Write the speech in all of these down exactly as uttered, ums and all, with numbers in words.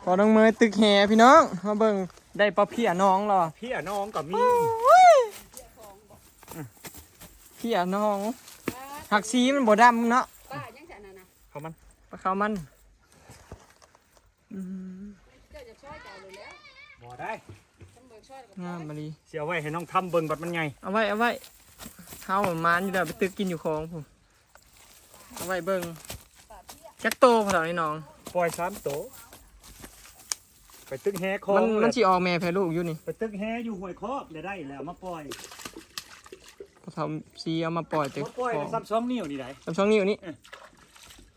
พอน้องเมยตึกแหพี่น้อง มาเบิ่ง ได้ปลาเพี้ยน้องแล้วอะ เพี้ยน้องก็มี เพี้ยน้อง หักสีมันบ่ดำเนาะ ปลายังจะนั่นนะ เขามัน ปลาขาวมัน อืม เจ้าจะช่อยเจ้าเลยแล้ว บ่ได้ ต้องเบิ่งช่อยกับ งามมาลี เสียไว้ให้น้องทำเบิ่งบัดมันใหญ่ เอาไว้ เอาไว้ เฮามันอยู่แล้วไปตึกกินอยู่ของพู้น เอาไว้เบิ่ง จักโตพอเท่านี้น้อง ปล่อยสามโต ไปตึกแหคลอง มัน เลย มันสิออกแม่แพรลูกอยู่นี่ ไปตึกแหอยู่ห้วยคอกเลยได้แล้วมาปล่อย พอเท่าสีเอามาปล่อยแต่ มาปล่อย คลอง ซ้ำสองนิ้วนี่ได้ ซ้ำสองนิ้วนี่ เออ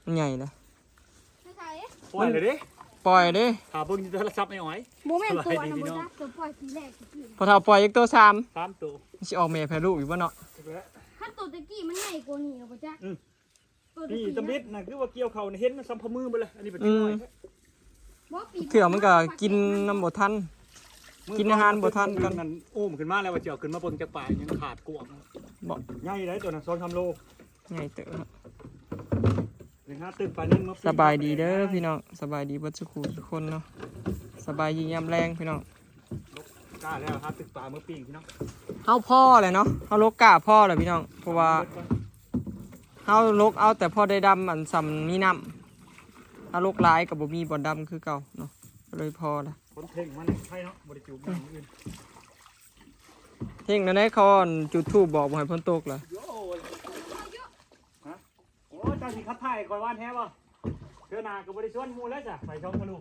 มันใหญ่นะ ไม่ใช่ ปล่อยเลยเด้ ปล่อยเด้ หาเบิ่งที่โทรศัพท์ไม่อ่อย โมเมนต์ตัวอันนั้น สบายดีพี่น้อง บ่จักตัวปล่อยทีแรกตะกี้ พอเท่าปล่อยอีกตัวสาม สามตัว มันสิออกแม่แพรลูกอยู่บ่เนาะ ถูกแล้ว คันตัวตะกี้มันใหญ่กว่านี้เอาบ่จัก อืม ตัวตะ นี่ กี้ ตะมิดนะ นะ คือว่าเกี่ยวเขาเนี่ยเห็นมันซ้ำพะมือไปเลย อันนี้เป็น อืม น้อย บ่ปี เถื่อมันก็กินน้ำบ่ทัน มื้อ กินอาหารบ่ทันกัน นั่นอุ้มขึ้นมาแล้วว่าจะเอาขึ้นมาเบิ่งจักปลายังขาดกวาง บ่ ใหญ่ได้ตัวนั้น สองสามโล ใหญ่เติบเนาะ เดี๋ยวหาตึกปลานิ่มมาปิ้ง สบายดีเด้อพี่น้อง สบายดีเบิดสุขุทุกคนเนาะ สบายดียามแลงพี่น้อง กล้าแล้วหาตึกปลามาปิ้งพี่น้อง เฮาพอแล้วเนาะ เฮาลกกล้าพอแล้วพี่น้อง เพราะว่า เฮาลกเอาแต่พอได้ดำอันส่ำมีน้ำ เฮาลกหลายก็บ่มีบ่อนดำคือเก่าเนาะ ก็เลยพอละ คนเพ่งมันไผเนาะ บ่ได้จูบมันอื่น เพ่งนั่นแหละ เขาจุดธูปบอกบ่ให้ฝนตกเหรอ โย่ ฮะ โอ้ เจ้าสิขับถ่ายคอยว่านแท้บ่ เทื่อหน้าก็บ่ได้ชวนหมู่แล้วจ้ะ ไปช่องทะลุ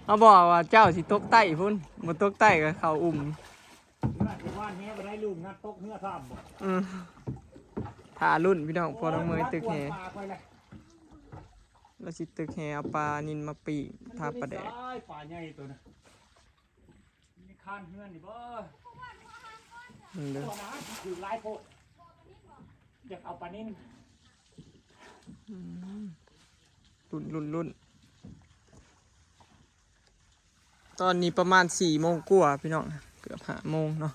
เขาบอกว่าเจ้าสิตกใต้พุ้น บ่ตกใต้ก็เข้าอุ่ม เมื่อวานนี้บ่ได้ลูกนัดตกเฮือซ้ำบ่ อืม ถ่ารุ่นพี่น้อง พอน้องเมยตึกแห โอ้ย ปลาไปเลย แล้วสิตึกแหเอาปลานิลมาปิ้ง ทาปลาแดก มันจะมีสายปลาใหญ่ตัวนะ มีคานเฮือนนี่บ่ อืมเด้อ ตัวนะ ถือหลายโพด อยากเอาปลานิล อืม รุ่น รุ่น รุ่น ตอนนี้ประมาณสี่โมงกว่าพี่น้อง เกือบห้าโมงเนาะ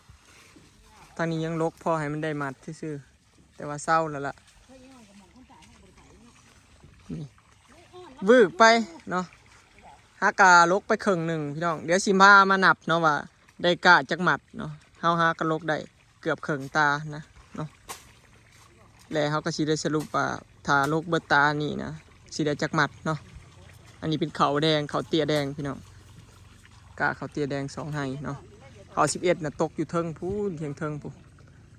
ตอนนี้ยังลกพอให้มันได้มัดซื่อๆ แต่ว่าเซาแล้วล่ะ นี่ วืบไปเนาะ หากะลกไปครึ่งหนึ่งพี่น้อง เดี๋ยวสิมา มานับเนาะว่าได้กะจักมัดเนาะ เฮาหากะลกได้เกือบครึ่งตานะเนาะ และเฮาก็สิได้สรุปว่าถ้าลกเบิดตานี่นะ สิได้จักมัดเนาะ อันนี้เป็นเขาแดง เขาเตี้ยแดงพี่น้อง กะเขาเตี้ยแดงสองไฮ่เนาะ เขาสิบเอ็ดน่ะตกอยู่เทิงพู้น เทิงเทิงพู้น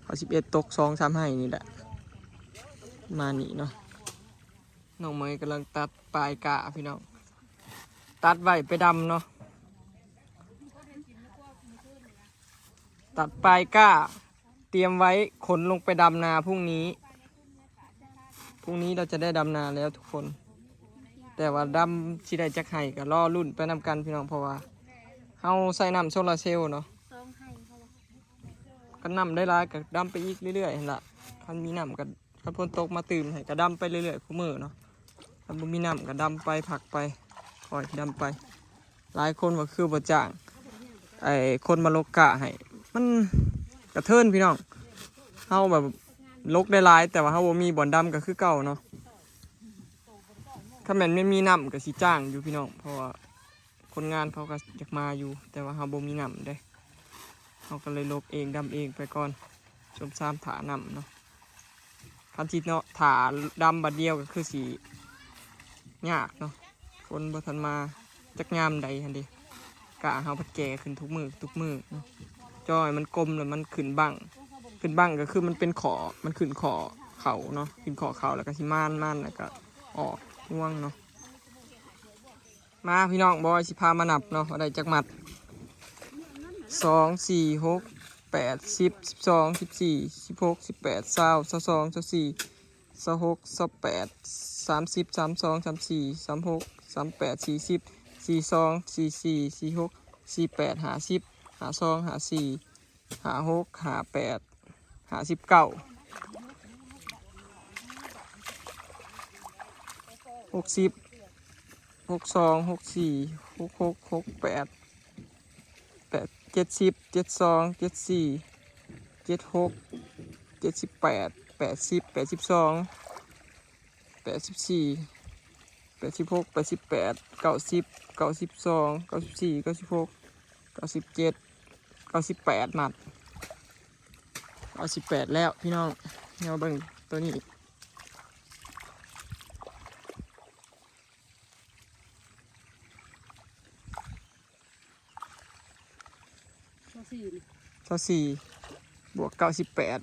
เขาสิบเอ็ดตกสองสามไฮ่นี่แหละ มานี่เนาะ น้องเมยกำลังตัดปลายกล้าพี่น้อง ตัดไว้ไปดำเนาะ ตัดปลายกล้า เตรียมไว้ขนลงไปดำนาพรุ่งนี้ พรุ่งนี้เราจะได้ดำนาแล้วทุกคน แต่ว่าดำสิได้จักไฮ่ก็รอลุ้นไปนำกันพี่น้อง เพราะว่าเฮาใส่น้ำโซลาร์เซลล์เนาะ สองไฮ่เขาละ คันน้ำได้หลายก็ดำไปอีกเรื่อยๆหั่นล่ะ คันมีน้ำก็ คันฝนตกมาตื่มให้ก็ดำไปเรื่อยๆคู่มื้อเนาะ คันบ่มีน้ำก็ดำไปพักไป คอยดำไป หลายคนว่าคือบ่จ้าง ไอ้คนมาลกกะให้ มันกระเทินพี่น้อง เฮาแบบลกได้หลาย แต่ว่าเฮาบ่มีบ่อนดำก็คือเก่าเนาะ คันแม่นไม่มีน้ำก็สิจ้างอยู่พี่น้อง เพราะว่า คนงานเขาก็อยากมาอยู่ แต่ว่าเฮาบ่มีน้ำเด้ เฮาก็เลยลกเองดำเองไปก่อน ชมซามถ่าน้ำเนาะ คันสิเนาะถ่าดำบัดเดียวก็คือสิยากเนาะ ฝนบ่ทันมาจักยามใดหั่นเด้ กะเฮาพัดแก่ขึ้นทุกมื้อทุกมื้อเนาะ จ่อให้มันกลมแล้วมันขึ้นบั้ง ขึ้นบั้งก็คือมันเป็นขอ มันขึ้นขอเขาเนาะ ขึ้นขอเขาแล้วก็สิมาน มานแล้วก็ออกงวงเนาะ มาพี่น้อง บอยสิพามานับเนาะ ว่าได้จักมัด สอง สี่ หก แปด สิบ สิบสอง สิบสี่ สิบหก สิบแปด ซาว ซาวสอง ซาวสี่ ซาวหก ซาวแปด สามสิบ สามสอง สามสี่ สามหก สามแปด สี่สิบ สี่สอง สี่สี่ สี่หก สี่แปด ห้าสิบ ห้าสอง ห้าสี่ ห้าหก ห้าแปด ห้าสิบเก้า หกสิบ หกสอง หกสี่ หกหก หกแปด แปด เจ็ดสิบ เจ็ดสอง เจ็ดสี่ เจ็ดหก เจ็ดสิบแปด แปดสิบ แปดสิบสอง แปดสิบสี่ แปดสิบหก แปดสิบแปด เก้าสิบ เก้าสิบสอง เก้าสิบสี่ เก้าสิบหก เก้าสิบเจ็ด เก้าสิบแปด มัด เก้าสิบแปด แล้วพี่น้อง เดี๋ยวเบิ่งตัวนี้ ซาวสี่ ซาวสี่ บวก เก้าสิบแปด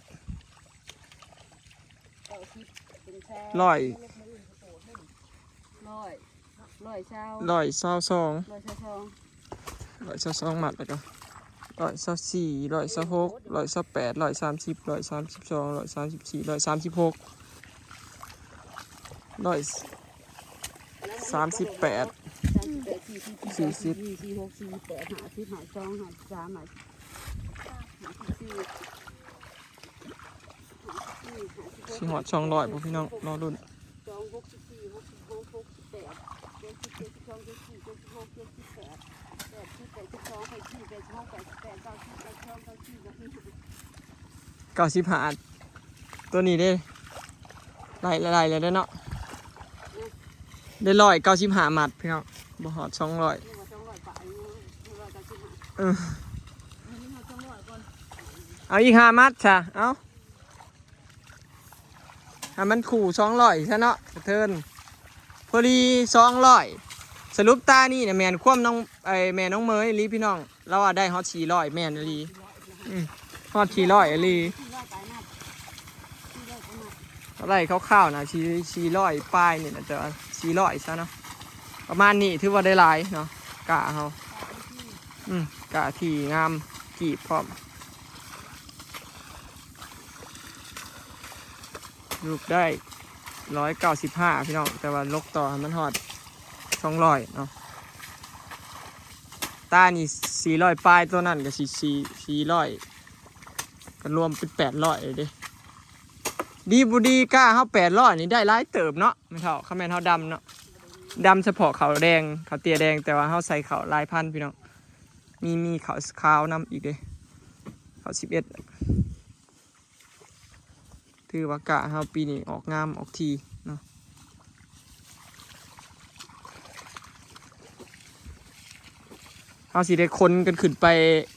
เก้าสิบเป็นซาว ร้อย ร้อยร้อยซาว ร้อยซาวสอง ร้อยซาวสอง ร้อยซาวสอง มัด แล้วก็ร้อยซาวสี่ ร้อยซาวหก ร้อยซาวแปด ร้อยสามสิบ ร้อยสามสิบสอง ร้อยสามสิบสี่ ร้อยสามสิบหก ร้อยสามสิบแปด สามสิบแปด สี่สิบ สี่สิบ สี่สิบหก สี่สิบแปด ห้าสิบ ห้าสอง ห้าสาม ห้าสี่ สิฮอดสองร้อยบ่พี่น้อง รอลุ้น สอง หกสิบสี่ หกสิบหก หกสิบแปด เจ็ดสิบ เจ็ดสิบสอง เจ็ดสิบสี่ เจ็ดสิบหก เจ็ดสิบแปด แปดสิบ แปดสิบสอง แปดสิบ แปดสิบหก แปดสิบแปด เก้าสิบ เก้าสิบ เก้าสิบห้า ตัวนี้เด้ ไล่ไล่แล้วเด้อเนาะ ได้ร้อยเก้าสิบห้า มัดพี่น้อง บ่ฮอดสองร้อย นี่ว่าสองร้อยปลายอยู่ ร้อยเก้าสิบห้า เออ นี่ฮอดสองร้อยก่อน เอาอีกห้า มัดซะ เอาให้มันคู่สองร้อยซะเนาะกระเทิน พอดีสองร้อย สรุปตานี่นะแม่นความน้อง ไอ้แม่น้องเมยอีหลีพี่น้อง เราว่าได้ฮอดสี่ร้อย แม่นอีหลี อืม ฮอดสี่ร้อยอีหลี สี่ร้อยปลายนัดสี่ร้อยปลายนัด อะไรคร่าวๆนะ สี่ สี่ร้อย ปลายนี่นะ แต่ว่าสี่ร้อย ซะเนาะ ประมาณนี้ถือว่าได้หลายเนาะ กะเฮา อืม กะที่งาม กีบพร้อม ลูกได้ ร้อยเก้าสิบห้า พี่น้อง แต่ว่าลกต่อให้มันฮอดสองร้อยเนาะ ตานี่สี่ร้อยปลาย ตัวนั้นก็สิสี่ สี่ร้อย ก็รวมเป็นแปดร้อยเลยเด้ ดีบ่ดีกะเฮาแปดร้อยนี่ได้หลายเติบเนาะ แม่นเฒ่า คันแม่นเฮาดำเนาะ ดำเฉพาะข้าวแดง ข้าวเตี้ยแดง แต่ว่าเฮาใส่ข้าวหลายพันธุ์พี่น้อง มี มีข้าวขาวนำอีกเด้ ข้าวสิบเอ็ด ถือว่ากะเฮาปีนี้ออกงามออกทีเนาะ เฮาสิได้ขนกันขึ้นไป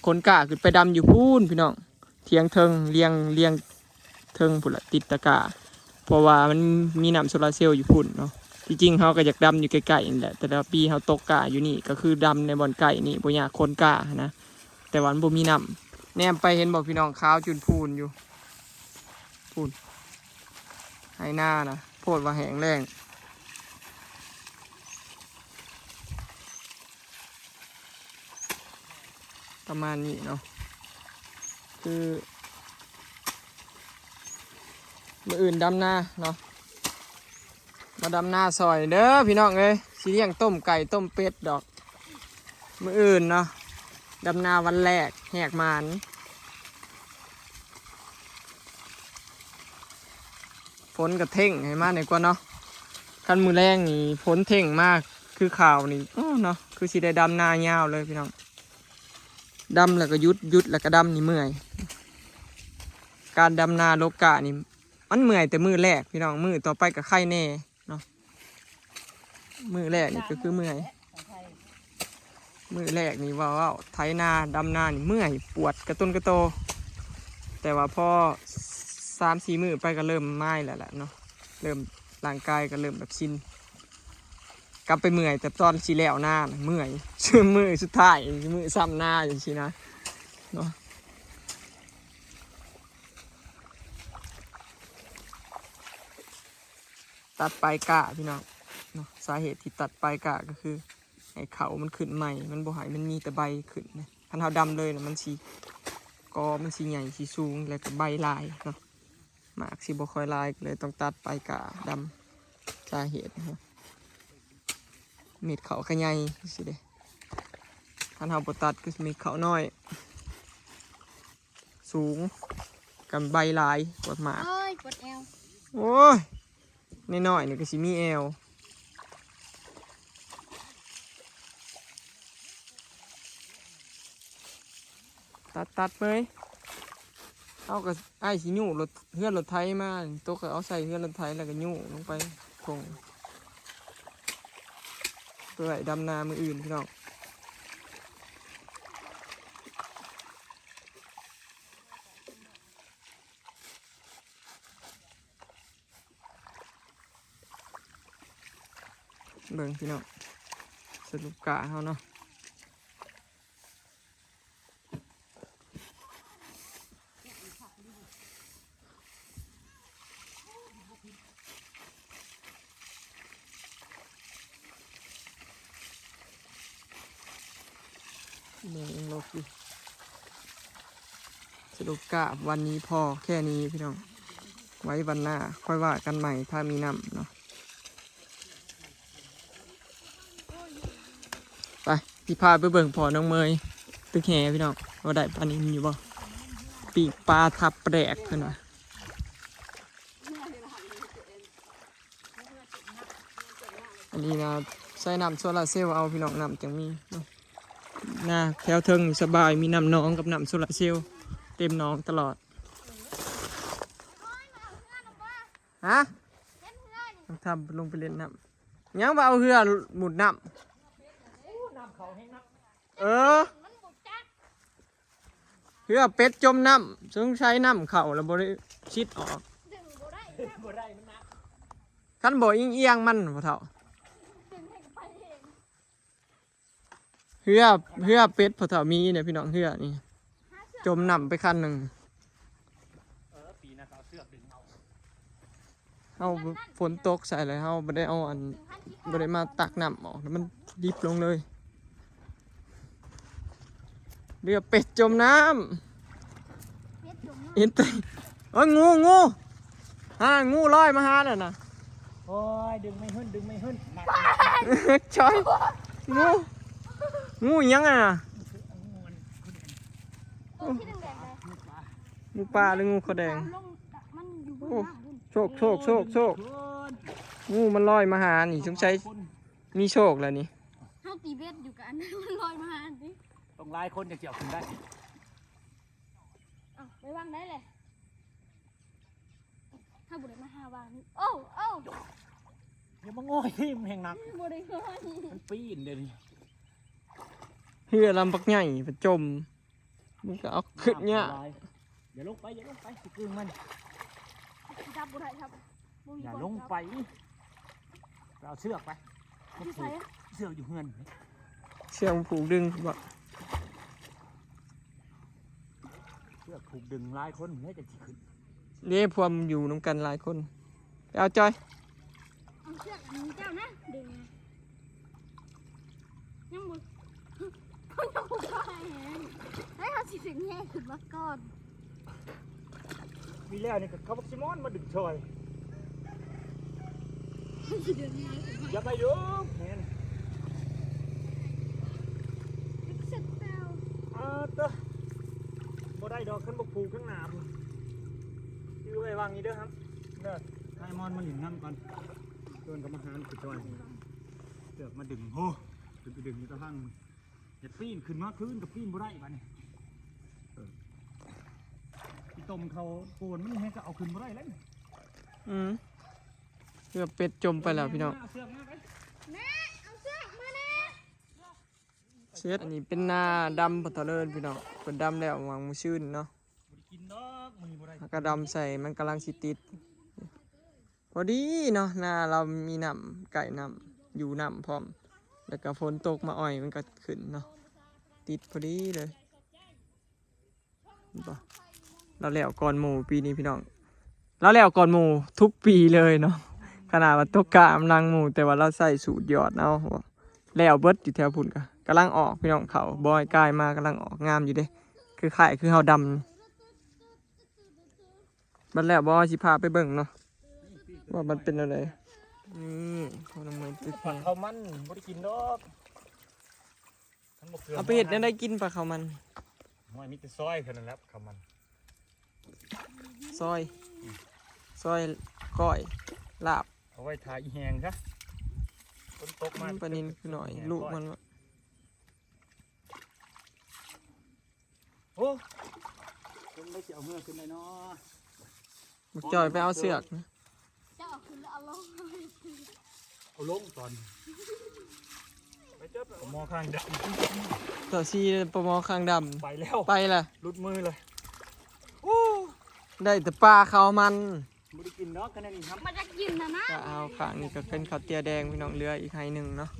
ขนกะขึ้นไปดำอยู่พู้นพี่น้อง เถียงเทิง เลียง เลียงเทิงพู้นละ ติดตะกะ เพราะว่ามันมีน้ำโซลาร์เซลล์อยู่พู้นเนาะ ที่จริงเฮาก็อยากดำอยู่ใกล้ๆนี่แหละ แต่ละปีเฮาตกกะอยู่นี่ ก็คือดำในบ่อนใกล้นี่ บ่อยากขนกะนะ แต่ว่ามันบ่มีน้ำ แนมไปเห็นบ่พี่น้อง ขาวจุนพูนอยู่ พูน ไฮนานะ โพดว่าแห้งแล้ง ประมาณนี้เนาะ คือ มื้ออื่นดำนาเนาะ มาดำนาซอยเด้อพี่น้องเอ้ย สิเลี้ยงต้มไก่ต้มเป็ดดอก มื้ออื่นเนาะ ดำนาวันแรก แหกหมาน ฝนกะเท่งให้มาหน่อยกว่าเนาะ คันมื้อแลงนี่ฝนเท่งมาก คือข่าวนี่ โอ้เนาะ คือสิได้ดำนายาวเลยพี่น้อง ดำแล้วก็หยุด หยุดแล้วก็ดำนี่เมื่อย การดำนาลกกะนี่ มันเมื่อยแต่มื้อแรกพี่น้อง มื้อต่อไปก็ไคแน่เนาะ มื้อแรกนี่ก็คือเมื่อย มื้อแรกนี่เว้า เว้า ไถนาดำนานี่เมื่อยปวดกระต้นกระโต แต่ว่าพอสามสี่มื้อไปก็เริ่มมายแล้วล่ะเนาะ เริ่มร่างกายก็เริ่มแบบชิน กลับไปเมื่อยแต่ตอนสิแล้วนาน่ะเมื่อย มื้อสุดท้าย มื้อซ้ำนาจังซี่นะเนาะ ตัดปลายกะพี่น้องเนาะ สาเหตุที่ตัดปลายกะก็คือ ให้เขามันขึ้นใหม่ มันบ่ให้มันมีแต่ใบขึ้นนะ คันเฮาดำเลยน่ะมันสิ กอมันสิใหญ่สิสูง แล้วก็ใบหลายเนาะ หมากสิบ่ค่อยหลาย ก็เลยต้องตัดปลายกะดำ สาเหตุนะ เม็ดเขาก็ใหญ่สิเด้ คันเฮาบ่ตัดก็สิเม็ดเขาน้อย สูง กับใบหลาย กว่าหมาก โอ้ยปวดแอว โอ้ย น้อยๆนี่ก็สิมีแอว ตัดตัดเมย เอาก็อ้ายสิยู้รถ เฮือนรถไถมา โตก็เอาใส่เฮือนรถไถแล้วก็ยู้ลงไปทง ไว้ดำนามื้ออื่นพี่น้อง เบิ่งพี่น้อง สรุปกะเฮาเนาะ เบิ่งลกอยู่ สรุปกะวันนี้พอแค่นี้พี่น้อง ไว้วันหน้าค่อยว่ากันใหม่ถ้ามีน้ำเนาะ ไป สิพาไปเบิ่งพ่อน้องเมย ตึกแหพี่น้อง ว่าได้ปลานิลอยู่บ่ ปีกปลาทับแปลกเพิ่นว่า อันนี้นะ ใช้น้ำโซลาร์เซลล์เอาพี่น้อง น้ำจังมีเนาะ นาแถวเทิงสบาย มีน้ำหนองกับน้ำโซลาร์เซลล์ เต็มหนองตลอด ฮะ ต้องทำลงไปเล่นน้ำ ยังว่าเอาเฮือหมุดน้ำ เออ เฮือเป็ดจมน้ำ สงสัยน้ำเข้าแล้วบ่ได้ชิดออก บ่ได้ มันหนัก คันบ่เอียงๆมัน พ่อเฒ่า เฮือ เฮือเป็ด พ่อเฒ่ามีเนี่ยพี่น้อง เฮือนี่ จมน้ำไปคันหนึ่ง เออ ปีนั้นเขาเอาเสือกดึงเอา เฮาฝนตกใส่เลย เฮาบ่ได้เอาอัน บ่ได้มาตักน้ำออก แล้วมันดิบลงเลย เฮือเป็ดจมน้ำ เห็นแต่ เอ้ย งู งู ฮ่า งูลอยมาหาแล้วนะ โอ้ย ดึงไม่ขึ้น ดึงไม่ขึ้น หนัก จอย งู งูยังอ่ะ ตัวที่แดงๆเลย งูป่าหรืองูเขาแดง มันอยู่บน โอ้ น้ำบุ้น โชค โชค โชค โชค งูมันลอยมาหานี่ สงสัย คน มีโชคแล้วนี่ เฮาตีเบ็ดอยู่กับอันนั้น มันลอยมาหาอันนี้ ต้องหลายคนจังสิเอาขึ้นได้ เอาไปวางได้เลย ถ้าบ่ได้มาหาวางนี่ โอ้ โอ้ อย่ามาง่อยที่มันแห่งหนัก บ่ได้ง่อย มันปีนเดี๋ยวนี้ เฮือลำบักใหญ่ไปจม มันก็เอาขึ้นเนี่ย อย่าลงไป อย่าลงไป สิกึ่งมัน จับบ่ได้ครับ บ่มี อย่า คน ลง จับ ไป ไปเอาเสือกไป อยู่ไสอะ เสือกอยู่เฮือน เสือกผูกดึงบ่ เสือกผูกดึงหลายคนเนี่ยจะสิขึ้น เด้ พวกมันอยู่นำกันหลายคน ไปเอาจอย เอาเสือกอันนี้เจ้านะ ดึงนะ ยังบ่ ยังบ่พอแฮง ให้เขาสิถึงแฮงขึ้นมาก่อน มีแล้วนี่ก็เขาบักซิมอนมาดึงซอย มันสิเดินมา อย่าไปอยู่แม่น เสร็จแล้ว อ่าเตอะ บ่ได้ดอก คันบ่ผูกข้างหน้าพุ้น อยู่ไว้วางนี้เด้อครับ เด้อ ให้มอนมาหลินน้ำก่อน เพิ่นก็มาหาคือจอย เสือกมาดึง โห ดึงไปดึงอยู่ตะพัง อย่าปีนขึ้นมา ขึ้นก็ปีนบ่ได้บัดนี้ เออ อีต้มเขาโกนมันแฮงก็เอาขึ้นบ่ได้แล้วนี่ อืม เฮือเป็ดจมไปแล้วพี่น้อง เอาเสือกมาไป แม่ เอาเสือกมาแน่ เสร็จ อันนี้เป็นนาดำพอเทาเลินพี่น้อง เพิ่นดำแล้วหวังมื้อซื่นเนาะ บ่ได้กินดอก มื้อนี้บ่ได้ แล้วก็ดำใส่ มันกำลังสิติด พอดีเนาะ นาเรามีน้ำ ใกล้น้ำ อยู่น้ำพร้อม แล้วก็ฝนตกมาอ่อย มันก็ขึ้นเนาะ ติดพอดีเลย เห็นปะ เราแล้วก่อนหมู่ปีนี้พี่น้อง เราแล้วก่อนหมู่ทุกปีเลยเนาะ ขนาดว่าตกกะกำลังหมู่ แต่ว่าเราใส่สูตรหยอดเอา แล้วเบิดอยู่แถวพุ้นก็กำลังออกพี่น้อง เขาบอยกายมากำลังออกงามอยู่เด้ คือคล้ายคือเฮาดำ บัดแล้วบ่สิพาไปเบิ่งเนาะ ว่ามันเป็นอะไร นี่เขาทำไมติด ผัดข้าวมันบ่ได้กินดอก เอาไปเฮ็ดแนวใดกินปลาข้าวมัน ห้อยมีแต่ซอยเท่านั้นแหละข้าวมัน ซอย ซอยก้อย ลาบ เอาไว้ทาอีแหงซะ ฝนตกมา ปลานิลคือหน่อย ลูกมันวะ โอ้ คนได้สิเอาเมือขึ้นได้เนาะ บักจอยไปเอาเสือกนะ เจ้าเอาขึ้นแล้วเอาลง เอาลงตอน ไปเจอปลาหมอคางดำ ตัวซีปลาหมอคางดำ ไปแล้ว ไปละ หลุดมือเลยโอ้ ได้แต่ปลาขาวมัน ไม่ได้กินดอกขนาดนี้ครับ มันจะกินนะนะ ก็เอาข้างนี้ก็เป็นข้าวเตี้ยแดงพี่น้องเหลืออีกไฮหนึ่งเนาะ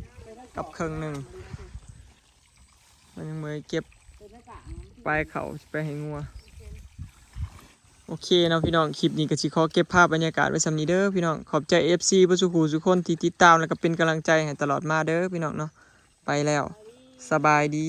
กับเครื่องหนึ่งมันยังเมื่อยเก็บปลายเขาไปให้งัว โอเคเนาะพี่น้องคลิปนี้ก็สิขอเก็บภาพบรรยากาศไว้ส่ำนี้เด้อพี่น้องขอบใจ เอฟซี เบิดสุขูสุคนที่ติดตามแล้วก็เป็นกำลังใจให้ตลอดมาเด้อพี่น้องเนาะไปแล้วสบายดี